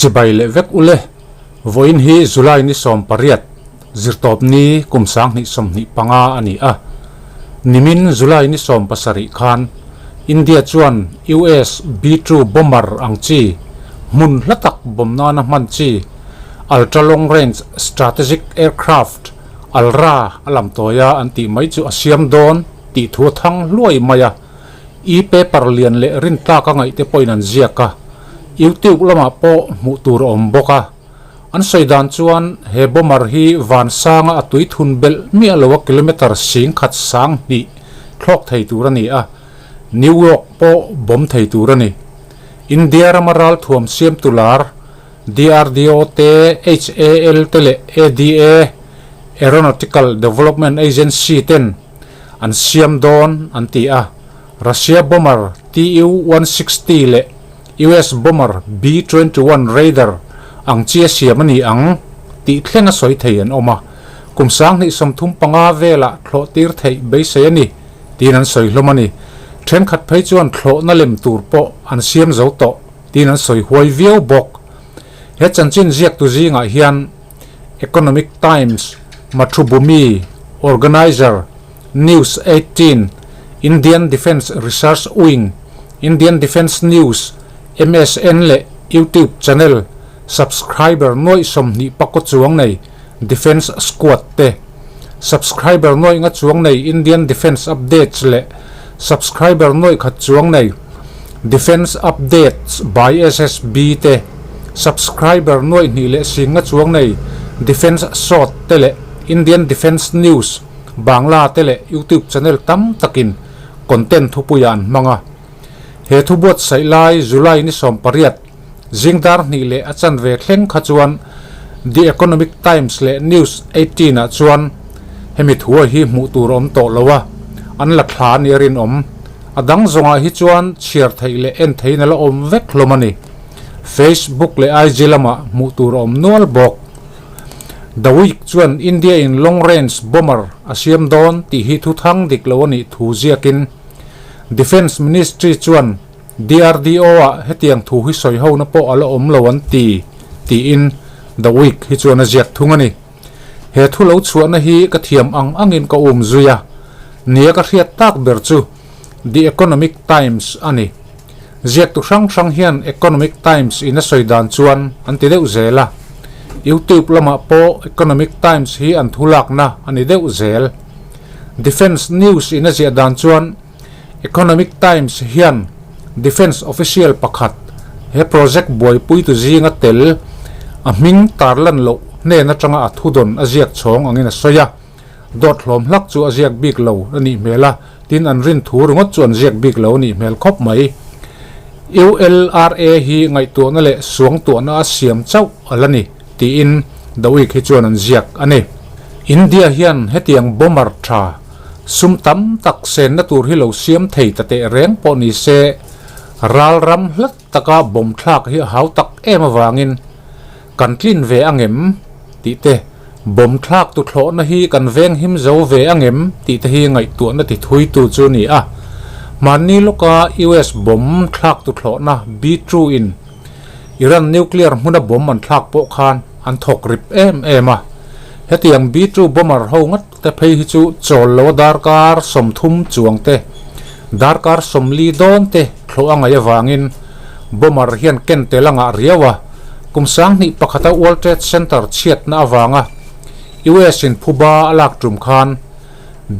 Chibai leh vek ule, vawiin hi July ni 18, zirtawpni kum 2025 a ni a. Nimin July ni 17 khan India chuan US B-2 bomber ang chi hmun hla tak bawm nana hman chi Ultra Long Range Strategic Aircraft, ALRA, a lam tawi a an tih mai chu a siam dawn tih thu a thang hluai mai a. E-paper lian leh rintlak a ngaihte pawhin an ziak a, YouTube lamah pawh hmuh tur a awm bawk a. An sawi dan chuan he bomber hi van sanga a tui thun belh miah lo a kilometer 10,000 sang hnih thlawk thei tur a ni a, New York pawh bawm thei tur a ni. India rama ralthuam siamtu lar DRDO te, HAL te leh ADA, Aeronautical Development Agency, ten an siam dawn an ti a, Russia bomber Tu-160 leh US bomber B-21 Raider ang chi a siam a ni ang tih thleng a sawi thei an awm a, kum 2035 velah thlawh tir theih beisei a ni tiin an sawi hlawm a ni. Thenkhat phei chuan thlawhna lem tur pawh an siam zo tawh tiin an sawi huai viau bawk. He chanchin ziaktu zingah hian Economic Times, Mathrubhumi, Organizer, News 18, Indian Defence Research Wing, Indian Defence News, MSN leh YouTube channel subscriber nuaih 20 pakaw chuang nei Defence Squad te, subscriber nuaih nga chuang nei Indian Defence Updates leh subscriber nuaih khat chuang nei Defence Updates by SSB te, subscriber nuaih hnih leh sing nga chuang nei Defence Shot te leh Indian Defence News, Bangla te leh YouTube channel tam takin content thupuiah an hmang a. He thu buatsaih lai July ni 18, zing dar hnih leh a chanve thleng kha chuan The Economic Times leh News 18 ah chuan hemi thua hi hmuh tur a awm tawh lo a, an la thla a nih a rinawm. A dang zawngah hi chuan chhiar theih leh en theihin a la awm vek hlawm a ni. Facebook leh IG lamah hmuh tur a awm nual bawk. The Week chuan India in long range bomber a siam dawn tih hi thuthang dik lo a nih thu ziakin Defence Ministry chuan DRDO ah hetiang thu hi sawi ho na pawh a la awm lo an ti, tiin The Week hi chuan a ziak thung a ni. He thu lo chhuahna hi ka thiam ang angin ka um zui a, nia ka hriat tak ber chu The Economic Times a ni. Ziaktu hrang hrang hian Economic Times in a sawi dan chuan an ti deuh zel a, YouTube lamah pawh Economic Times hi an thu lakna a ni deuh zel. Defence News in a ziah dan chuan Economic Times hian Defence official pakhat he project buaipuitu zinga tel a hming tarlan loh hnen atanga a thudawn a ziak chhawng angin a sawi a, dawt hlawm hlak chu a ziak bik lo a nih hmel a, tin an rin thu ringawt chu an ziak bik lo a nih hmel khawp mai. ULRA hi ngaihtuahna leh suangtuahna a siam chauh a la ni tiin The Week hi chuan an ziak a ni. India hian hetiang bomber tha Sum tam tak senna tur hi lo siam thei ta teh reng pawh ni se, ral ram hlat taka bawm thlak hi a hau tak em avangin kan tlin ve angem tih te, bawm thlak tu thlawhna hi kan veng him zo ve angem tih te hi ngaihtuahna ti thui tu chu ni a. Hmanni lawka US bawm thlak tu thlawhna B-2 in Iran nuclear hmuna bawm an thlak pawh khan an thawk rip em em a. Hetiang B-2 bomber ho ngat te phei hi chu chawl lo a darkar 30 chuang te, darkar 40 dawn te thlawh a ngaih avangin bomber hian ken tel a ngah riau a, kum 2001 a World Trade Center chhiatna avanga US in phuba a lak tum khan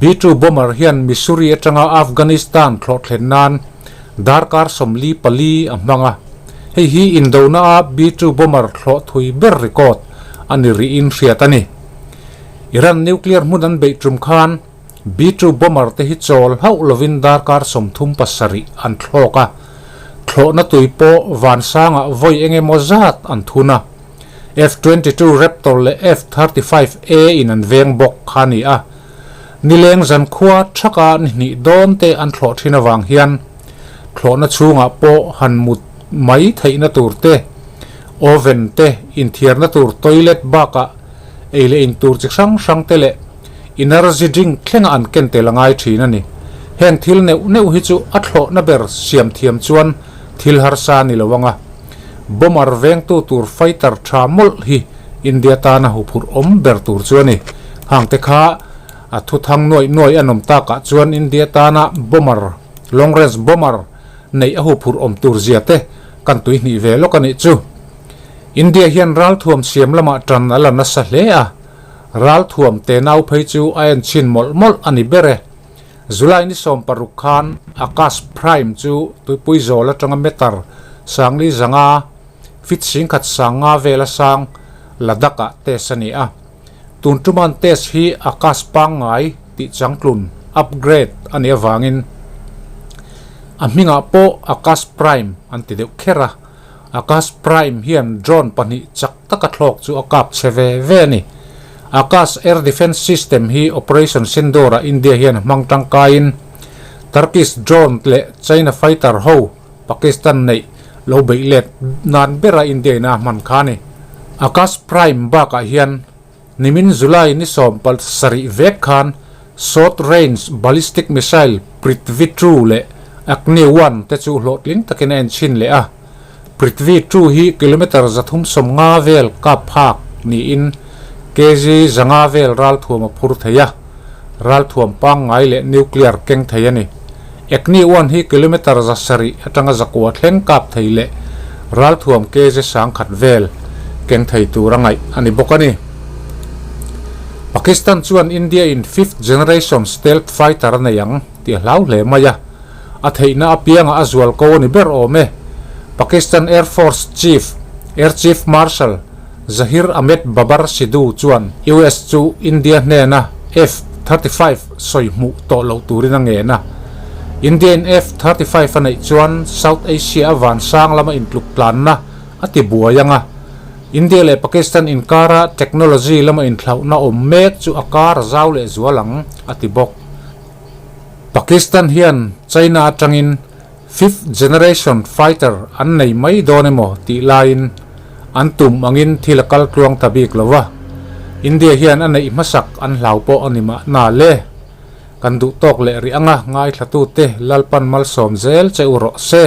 B-2 bomber hian Missouri atanga Afghanistan thlawh thlen nan darkar 44 a hmang a, hei hi indona a B-2 bomber thlawh thui ber record a ni rihin hriat a ni. Iran nuclear hmun an beih tum khan B-2 bomber te hi chawl hauh lovin darkar 37 an thlawk a, thlawhna tui pawh vansangah vawi eng emaw zat an thun a. F-22 Raptor leh F-35A in an veng bawk kha a ni a. Nileng zankhua thaka ni hnih dawn te an thlawh thin avang hian thlawhna chhungah pawh han mut mai theihna tur te, oven te, inthiarna tur toilet bakah ei leh in tur chi hrang hrang te leh energy drink thlenga an ken tel a ngai thin a ni. Heng thil neuh neuh hi chu a thlawhna ber siam thiam chuan thil harsa a ni lo ang a. Bomber vengtu tur fighter tha mawlh hi India tana huphurh awm ber tur chu a ni. Hangte kha a thuthang nuaih nuaih an awm takah chuan India tana bomber, long range bomber, neih a huphurh awm tur zia te kan tuihnih ve lawk a nih chu. India hian ralthuam siam lamah tan a la nasa hle a, ralthuam tenau phei chu a en chhin mawlh mawlh a ni ber e. July ni 16 khan Akash Prime chu tuipui zawl atanga meter sangli zanga feet 10,000 sanga vela sang Ladakh-ah test a ni a. Tun tuman test hi Akash pangngai tih changtlun, upgrade, a nih avangin a hmingah pawh Akash Prime an ti deuh kher a. Akash Prime hian drone pahnih chak taka thlawk chu a kap chhe ve ve a ni. Akash Air Defence System hi Operation Sindoor-ah India hian a hmang tangkaiin Turkish drone leh China fighter ho Pakistan neih lo beih let nan bera India in a hman kha a ni. Akash Prime bakah hian nimin July ni 17 vek khan Short Range Ballistic Missile Prithvi 2 leh Agni 1 te chu hlawhtling takin a enchhin leh a. Prithvi 2 hi kilometre 350 vel kap phak niin kg 500 vel ralthuam a phur thei a, ralthuam pangngai leh nuclear keng thei a ni. Agni 1 hi kilometre 700 atanga 900 thleng kap thei leh ralthuam kg 1000 vel keng thei tur a ngaih a ni bawk a ni. Pakistan chuan India in fifth generation stealth fighter a nei ang tih a hlau hle mai a, a theihna apianga a zual ko a ni ber awm e. Pakistan Air Force Chief, Air Chief Marshal Zahir Ahmed Babar Sidhu chuan US chu India hnena F-35 sawi hmuh tawh loh turin a ngen a. India in F-35 a neih chuan South Asia a van sang lama intluk tlanna a ti buai ang a. India leh Pakistan inkara technology lama inthlauhna awm mek chu a kar zau leh zual ang, a ti bawk. Pakistan hian China atangin fifth generation fighter an nei mai dawn emaw tih laiin an tum angin thil a kal tluang ta bik lo va, India hian a neih hmasak an hlau pawh a ni mahna le. Kan duh tawk leh rih anga ngaithlatute Lalpan malsawm zel che u rawh se.